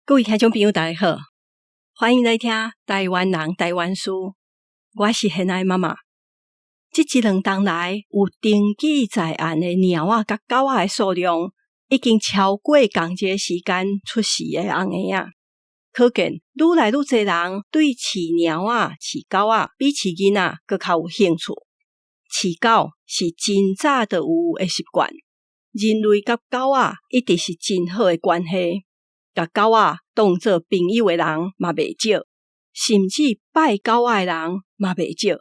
各位聽眾朋友，大家好，歡迎來聽台灣人台灣事。我是現愛媽媽。這一兩冬來，有登記在案的貓仔佮狗仔的數量，已經超過仝一个時間出世的紅嬰仔。可見愈來愈濟人對飼貓仔、飼狗仔比飼囡仔閣較有興趣。飼狗是真早就有的習慣，人類佮狗仔一直是真好的關係。共狗仔當做朋友的人嘛袂少，甚至拜狗仔的人嘛袂少。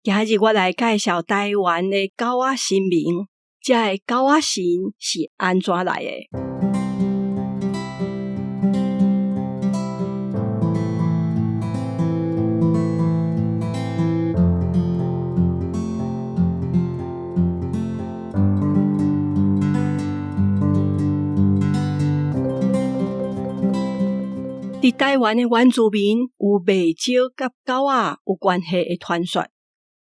今日我來介紹台灣的狗仔神明，這个狗仔神是按怎來的？佇台灣的原住民有袂少佮狗仔有關係的傳說，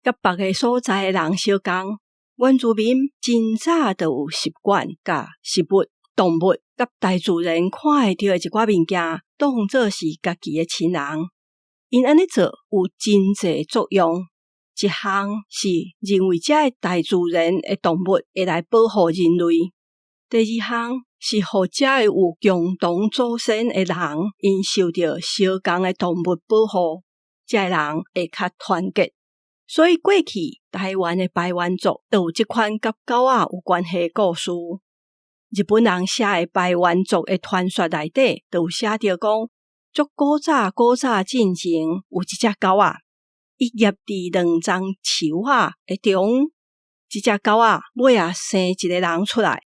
佮別个所在的人相仝，原住民真早就有習慣共食物、動物佮大自然看會著的一寡物件當做是家己的親人。𪜶按呢做有真濟作用，一項是認為這个大自然的動物會來保護人類；第二項是予這个有共同祖先的人，𪜶受著相仝的動物保護，這个人會較團結。所以過去台灣的排灣族就有這款佮狗仔有關係的故事。日本人寫的排灣族的傳說內底，就有寫著講，足古早古早進前有一隻狗仔，伊夾佇兩欉樹仔的中，這隻狗仔尾仔生一个人出來，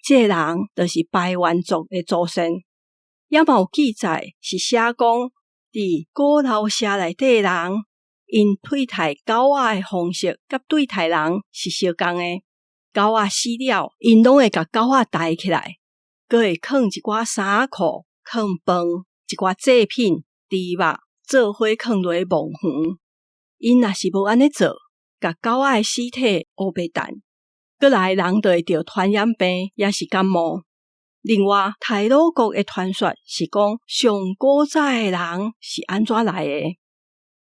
這个人就是排灣族的祖先。也嘛有記載是寫講，佇古老社內底的人，𪜶對待狗仔的方式，佮對待人是相仝的。狗仔死了，𪜶攏會共狗仔抬起來，閣會囥一寡衫褲、囥飯、一寡祭品、豬肉，做伙囥落墓園。𪜶若是無按呢做，共狗仔的屍體烏白擲，閣來人就會著傳染病，抑是感冒。另外，太魯閣的傳說是講上古早的人是按怎來的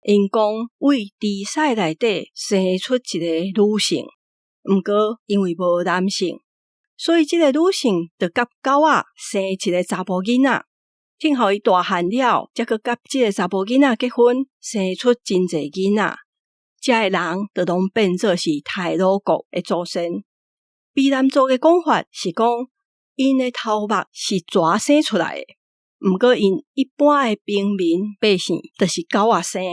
？𪜶講為豬屎內底生出一个女性，毋過因為無男性，所以這个女性就佮狗仔生一个查埔囡仔。等予伊大漢了，才閣佮這个查埔囡仔結婚，生出真濟囡仔。這个人就攏變做是太魯閣的祖先。卑南族的講法是講，𪜶的頭目是蛇生出來的，毋過𪜶一般的平民百姓就是狗仔生的。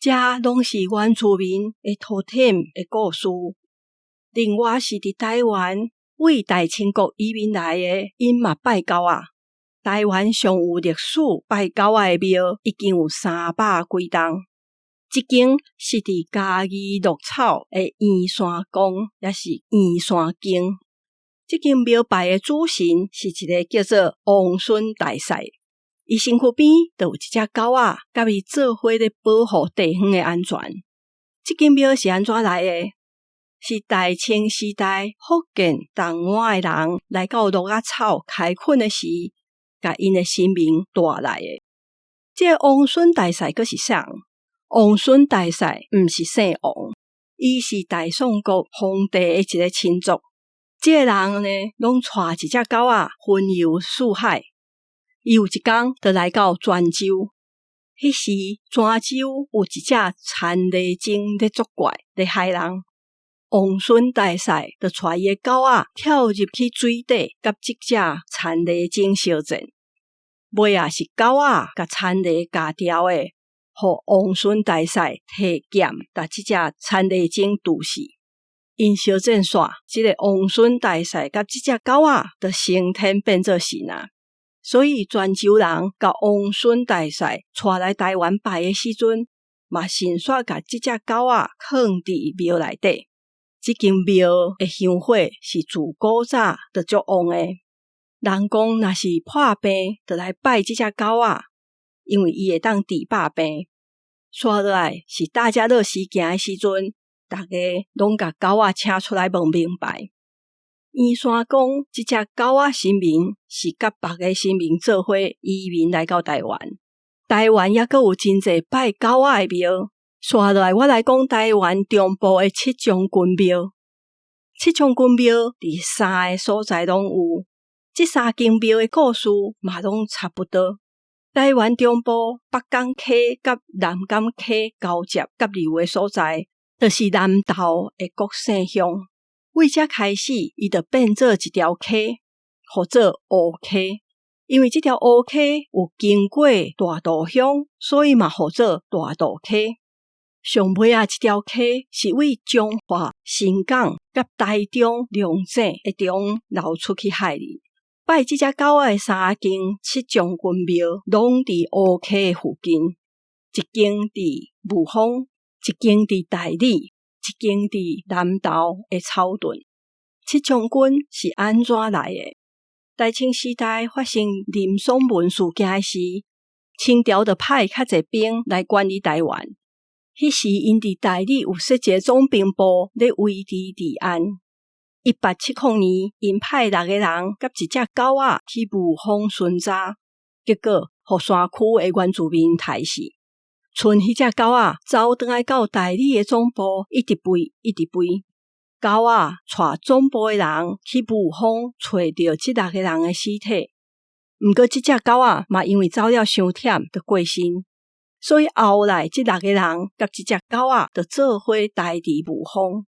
這攏是原住民的圖騰的故事。另外是佇台灣為大清國移民來的，𪜶嘛拜狗仔。台灣上有歷史拜狗仔的廟已經有三百幾棟。這間是佇嘉義鹿草的圓山宮，抑是圓山宮。這間廟拜的主神是一个叫做王孫大帥，伊身軀邊就有一隻狗仔，佮伊做伙咧保護地方的安全。這間廟是按怎來的？是大清時代福建台灣的人來到鹿仔草開墾的時，共𪜶的神明帶來的。這个王孫大帥閣是啥？王孫大帥毋是姓王，伊是大宋國皇帝的一个親族。這个人呢，攏帶一隻狗仔雲遊四海。伊有一工就來到泉州，彼時泉州有一隻田螺精咧作怪，咧害人。王孫大帥就帶伊的狗仔跳入去水底，佮這隻田螺精相戰。尾仔是狗仔共田螺咬牢的，予王孫大帥提劍，共這隻田螺精毒死。𪜶相戰煞，這个王孫大帥佮這隻狗仔就升天變做神啊！所以泉州人共王孫大帥帶來台灣拜的時陣，嘛順紲共這隻狗仔囥佇廟內底。這間廟的香火是自古早就足旺的。人講若是破病，就來拜這隻狗仔，因為伊會當治百病。煞落來是大家樂事件的時陣，逐家攏共狗仔請出來問明白。圓山講，這隻狗仔神明是佮別个神明做伙移民來到台灣。台灣猶閣有真濟拜狗仔的廟。紲落來，我來講台灣中部的七將軍廟。七將軍廟佇三个所在攏有，這三間廟的故事嘛攏差不多。台灣中部北港溪佮南港溪交接佮流的所在，就是南投的國姓鄉。為這開始，伊就變做一條溪，號做烏溪。因為這條烏溪有經過大肚鄉，所以嘛號做大肚溪。上尾仔，這條溪是為彰化、新港佮台中龍井的中流出去海裡。拜這隻狗仔的三間七將軍廟，攏佇烏溪附近。一間佇霧峰，一間佇大里，一間佇南投的草屯。七將軍是按怎來的？大清時代發生林爽文事件時，清朝就派較濟兵來管理台灣。彼時𪜶佇大里有設一個總兵部咧維持治安。1870年，𪜶派六个人佮一隻狗仔去霧峰巡查，結果予山區的原住民刣死。賰彼隻狗仔走轉來到大里的總部，一直吠，一直吠。狗仔帶總部的人去霧峰揣著這六個人的屍體。毋過這隻狗仔嘛因為走了傷忝，就過身。所以後來這六個人佮這隻狗仔就做伙待佇霧峰。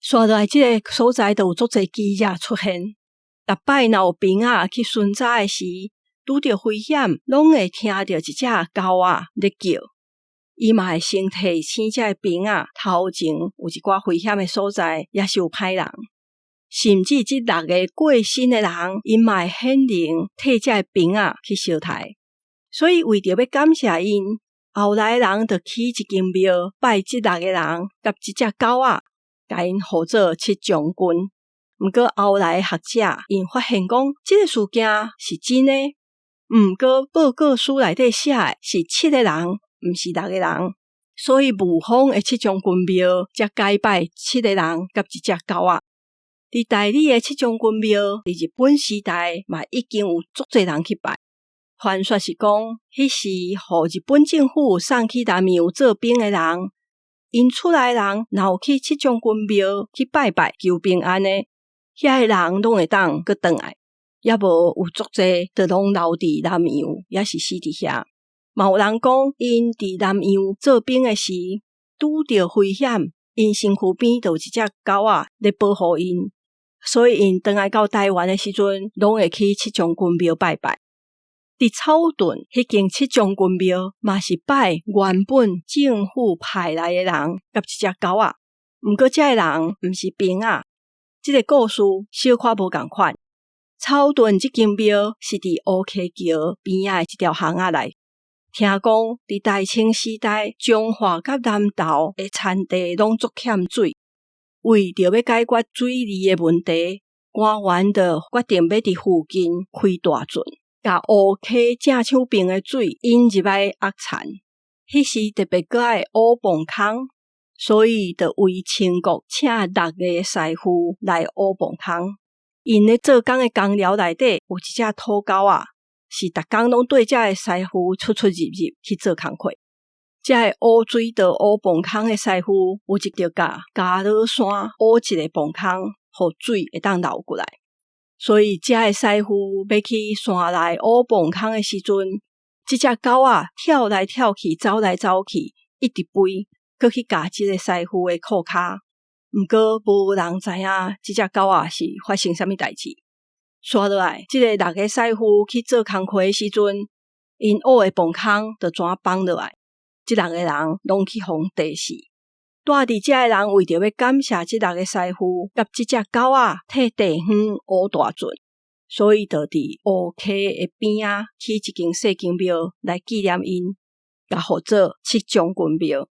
紲落來，這个所在就有足濟奇跡出現。逐擺若有兵仔去巡查的時，拄著危險，攏會聽著一隻狗仔咧叫。伊嘛會先提醒這个兵仔頭前有一寡危險的所在，抑是有歹人。甚至這六个過身的人，𪜶嘛會顯靈替這个兵仔去相刣。所以為著欲感謝𪜶，後來的人就起一間廟拜這六个人佮這隻狗仔，共𪜶號做七將軍。毋過後來學者𪜶發現講，這个事件是真的。毋過報告書內底寫的是七个人，毋是六個人，所以霧峰的七將軍廟才改拜七個人佮一隻狗仔。佇大里的七將軍廟，佇日本時代嘛已經有足濟人去拜。傳說是講，彼時予日本政府送去南洋做兵的人，𪜶厝內人若有去七將軍廟去拜拜求平安的，遐个人攏會當閣轉來，抑無有足濟就攏留佇南洋，抑是死佇遐。嘛有人講，𪜶佇南洋做兵的時，拄著危險，𪜶身軀邊就有一隻狗仔咧保護𪜶，所以𪜶轉來到台灣的時陣，攏會去七將軍廟拜拜。佇草屯彼間七將軍廟，嘛是拜原本政府派來的人佮一隻狗仔，毋過這个人毋是兵仔。這个故事小可無仝款。草屯這間廟是佇烏溪橋邊仔的一條巷仔內。聽講佇大清時代，彰化佮南投的田地攏足欠水，為著欲解決水利的問題，官員就決定欲佇附近開大圳，共烏溪正手爿的水引入來壓田。彼時特別閣愛挖磅空，所以就為清國請六个師傅來挖磅空。𪜶咧做工的工寮內底有一隻土狗仔，是逐工攏綴這个師傅出出入入去做工課。這个挖水道、挖磅空的師傅有一日共加羅山挖一个磅空，予水會當流過來。所以這个師傅欲去山內挖磅空的時陣，這隻狗仔跳來跳去，走來走去，一直吠，閣去咬這个師傅的褲跤。毋過無人知影這隻狗仔是發生啥物代誌。紲落來，這个六个師傅去做工課的時陣，𪜶挖的磅空就怎崩落來，這六个人攏去予硩死。住佇遮的人為著欲感謝這六个師傅佮這隻狗仔替地方挖大圳，所以就佇烏溪的邊仔起一間細間廟來紀念𪜶，共號做七將軍廟。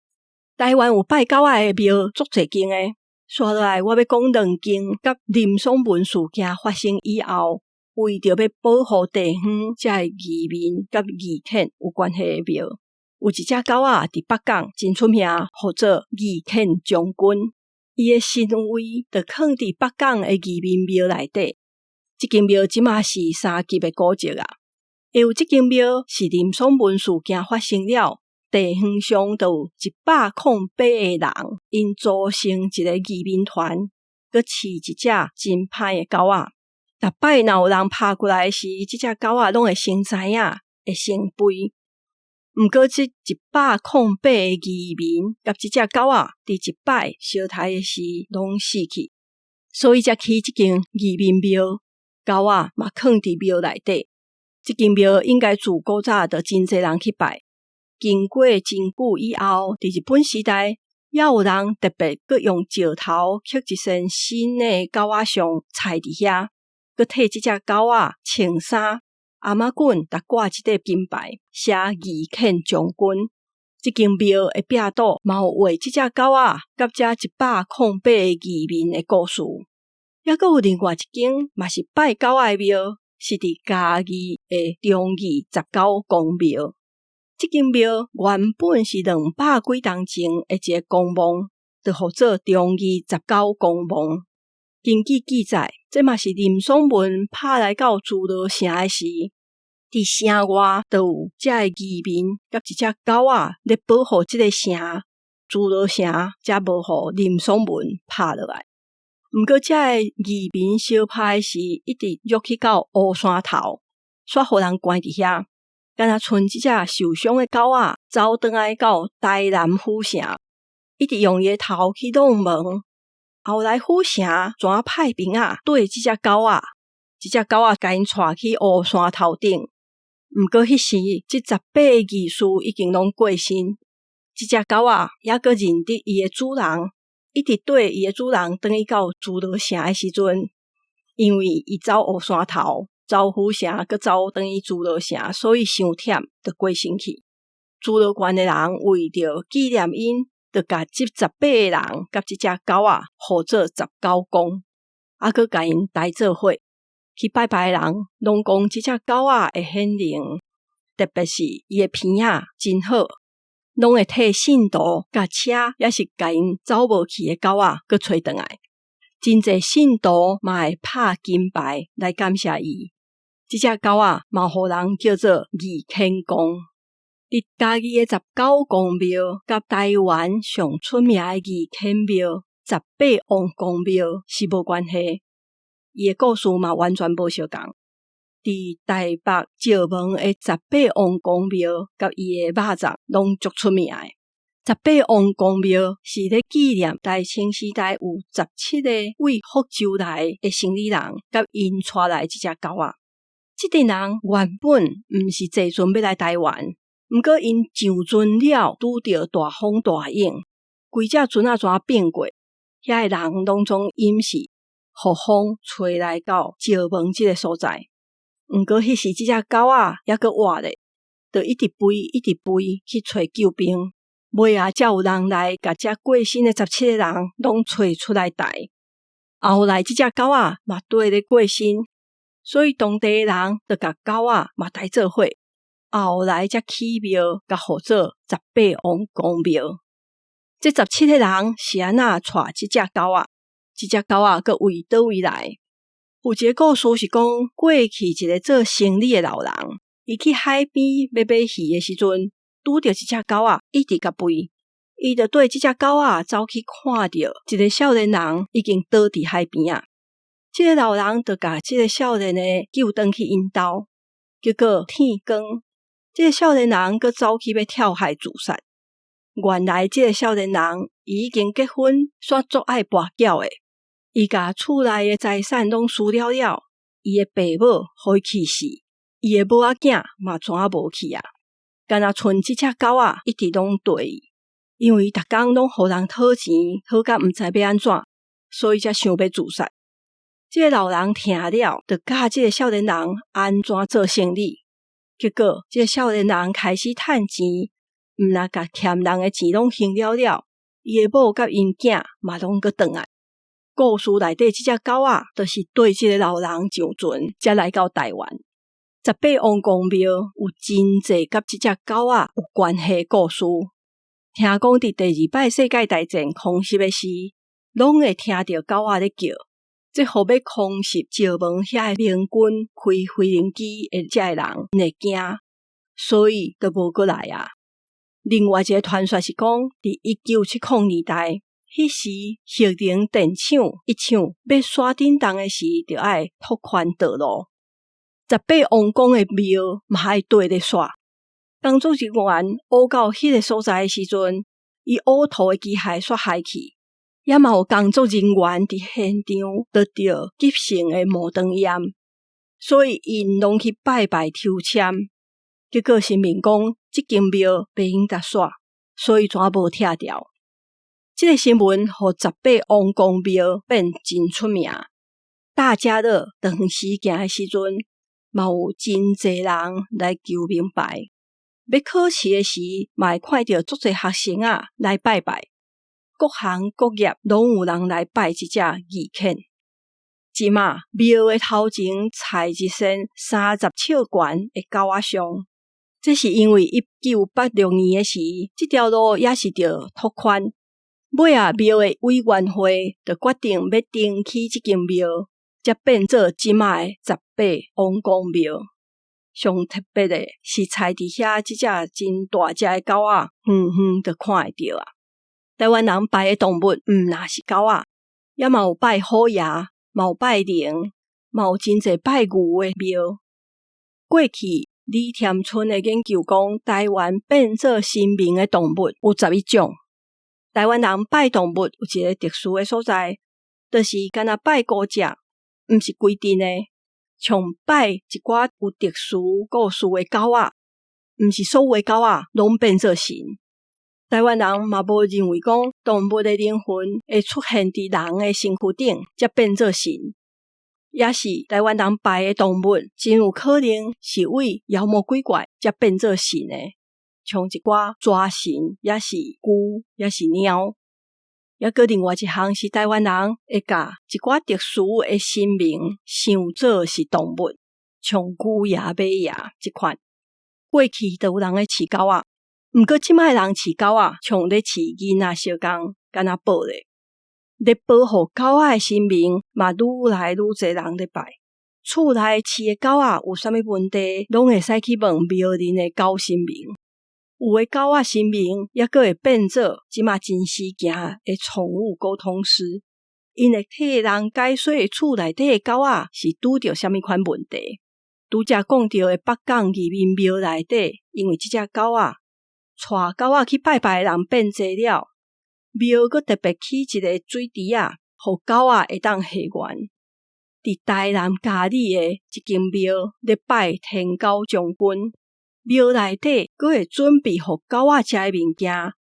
台灣有拜狗仔的廟足濟間的。紲落來，我欲講兩間佮林爽文事件發生以後，為著欲保護地方遮的漁民佮漁墾有關係的廟。有一隻狗仔佇北港真出名，號做漁墾將軍。伊的神位就囥佇北港的義民廟內底。這間廟這馬是三級的古蹟啊。會有這間廟是林爽文事件發生了，地方上就有108個人，𪜶組成一个義民團，閣飼一隻真歹的狗仔。逐擺若有人拍過來時，這隻狗仔攏會先知影，會先飛。毋過，這108個義民佮這隻狗仔，佇一擺相刣的時，攏死去，所以才起這間義民廟，狗仔嘛囥佇廟內底。這間廟應該自古早就真濟人去拜。經過真久以後，佇日本時代，猶有人特別閣用石頭刻一身新的狗仔像，踩佇遐，閣替這隻狗仔穿衫，頷頸共掛一塊金牌，寫義遣將軍。這間廟的壁堵嘛有畫這隻狗仔佮這108個義民的故事。猶閣有另外一間嘛是拜狗仔的廟，是佇嘉義的忠義十九公廟。這間廟原本是200幾冬前的一个公墓，就號做忠義十九公墓。根據記載，這嘛是林爽文拍來到諸羅城的時，佇城外就有這个義民佮一隻狗仔咧保護這个城，諸羅城才無予林爽文拍落來。毋過，這个義民相拍時，一直約去到烏山頭，煞予人關佇遐，敢若賰這隻受傷的狗仔走轉來到台南府城，一直用伊的頭去弄門。後來府城怎派兵仔綴這隻狗仔，這隻狗仔共𪜶帶去烏山頭頂。毋過彼時，這18個義士已經攏過身，這隻狗仔猶閣認得伊的主人，一直綴伊的主人轉去到諸羅城的時陣，因為伊走烏山頭，走府城，閣走轉去諸羅城，所以傷忝，就過身去。諸羅縣的人為著紀念𪜶，就共這18個人佮這隻狗仔號做十九公，猶閣共𪜶抬做伙去拜拜的人，攏講這隻狗仔會顯靈，特別是伊的鼻仔真好，攏會替信徒共車，抑是共𪜶走無去的狗仔閣揣轉來。真濟信徒嘛會拍金牌來感謝伊。這隻狗仔嘛予人叫做義遣公。佇嘉義的十九公廟，佮台灣上出名的義遣廟十八王公廟是無關係，伊的故事嘛完全無相仝。佇台北石門的十八王公廟，佮伊的肉粽攏足出名的。十八王公廟是咧紀念大清時代有17個對福州來的生理人，佮𪜶帶來這隻狗仔。這陣人原本毋是坐船欲來台灣。毋過，𪜶上船了，拄著大風大湧，規隻船仔怎變過？遐个人攏總淹死，予風吹來到石門這个所在。毋過，彼時這隻狗仔猶閣活咧，就一直飛，一直飛去揣救兵。尾仔才有人來共這過身的17個人攏揣出來抬。後來，這隻狗仔嘛綴咧過身，所以當地的人就共狗仔嘛抬做伙。後來才起廟，共號做十八王公廟。這17個人是按怎帶這隻狗仔？這隻狗仔閣為佗位來？有一个故事是講，過去一个做生理的老人，伊去海邊欲買魚的時陣，拄著一隻狗仔一直共飛，伊就綴這隻狗仔走去看著一个少年人已經倒佇海邊仔。這个老人就共這个少年的救轉去𪜶兜，結果天光。這个少年人閣走去欲跳海自殺。原來這个少年人伊已經結婚，煞足愛跋筊的。伊共厝內的財產攏輸了了，伊的爸母予伊氣死，伊的某仔囝嘛怎無去啊？敢若賰這隻狗仔一直攏綴伊，因為逐工攏予人討錢，討甲毋知欲按怎，所以才想欲自殺。這个老人聽了，就教這个少年人按怎做生理。結果，這个少年人開始趁錢，毋但共欠人的錢攏還了了，伊的某佮𪜶囝嘛攏閣轉來。故事內底這隻狗仔，就是綴這个老人上船，才來到台灣。十八王公廟有真濟佮這隻狗仔有關係的故事。聽講佇第二擺世界大戰空襲的時，攏會聽著狗仔咧叫，這予欲空襲石門遐的盟軍開飛行機的遮的人會驚，所以就無閣來啊。另外一个傳說是講，佇1970年代，彼時核能電廠一廠欲徙振動的時，著愛拓寬道路。十八王公的廟嘛愛綴咧徙。工作人員挖到彼个所在的時陣，伊挖土的機械煞害去，也嘛有工作人員佇現場得著急性的冒腸炎，所以𪜶攏去拜拜抽籤。結果神明講，這間廟袂用得徙，所以怎無拆掉。這个新聞予十八王公廟變真出名。大家樂長時行的時陣，嘛有真濟人來求明牌。欲考試的時，嘛會看著足濟學生仔來拜拜，各行各業攏有人來拜這隻義犬。這馬廟的頭前踩一身30尺懸的狗仔像。這是因為1986年的時，這條路也是著拓寬，尾仔廟的委員會就決定欲重起這間廟，才變做這馬的十八王公廟。上特別的是，踩佇遐這隻真大隻的狗仔，遠遠就看會著啊。台灣人拜的動物毋若是狗仔，也嘛有拜虎爺，嘛有拜龍，嘛有真濟拜牛的廟。過去李添春的研究講，台灣變做神明的動物有11種。台灣人拜動物有一个特殊的所在，就是敢若拜五隻，毋是規陣的。像拜一寡有特殊故事的狗仔，毋是所有的狗仔攏變做神。台灣人嘛無認為講動物的靈魂會出現佇人的身軀頂，才變做神。也是台灣人拜的動物，真有可能是為妖魔鬼怪才變做神的，像一寡蛇神，抑是龜，抑是貓。抑閣另外一項是台灣人會共一寡特殊的神明想做是動物，像牛爺、馬爺這款。過去就有人咧飼狗仔，毋過這擺的人飼狗仔，像咧飼囡仔相仝，敢若寶咧。咧保護狗仔的神明嘛，愈來愈濟人咧拜。厝內飼的狗仔有啥物問題，攏會使去問廟內的狗神明。有的狗仔神明抑閣會變做這馬真時行的寵物溝通師，𪜶會替人解說厝內底的狗仔是拄著啥物款問題。拄才講著的北港義民廟內底，因為這隻狗仔，帶狗仔去拜拜的人變濟了。廟閣特別起一個水池仔，予狗仔會當下園。佇台南佳里的一間廟咧拜天狗將軍，廟內底閣會準備予狗仔食的物件，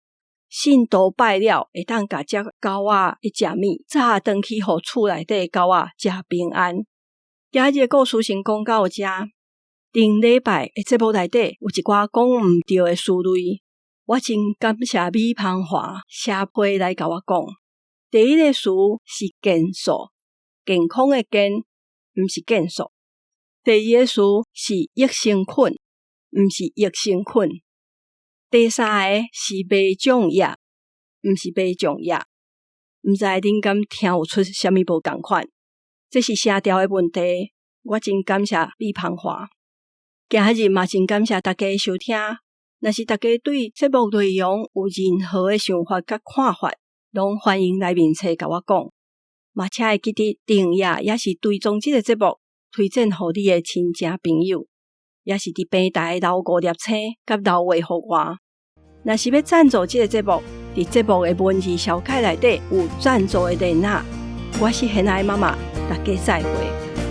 信徒拜了會當共這狗仔的食物炸轉去予厝內底的狗仔食平安。今日的故事先講到遮，頂禮拜的節目內底有一寡講毋著的詞彙。我真感謝米芳華寫批來共我講。第一个詞是健素，健康的健，毋是健素。第二个詞是益生菌，毋是益生菌。第三个是迷障葉，毋是迷障葉。毋知恁敢聽有出啥物無仝款？這是聲調的問題。我真感謝米芳華。今日嘛真感謝大家收聽。若是大家對節目內容有任何的想法佮看法，攏歡迎來面冊共我講。嘛，請會記得訂閱，抑是追蹤這个節目，推薦予你的親情朋友，抑是佇平台留五粒星佮留話予我。若是欲贊助這个節目，佇節目的文字紹介內底有贊助的連結。我是賢愛媽媽，大家再會。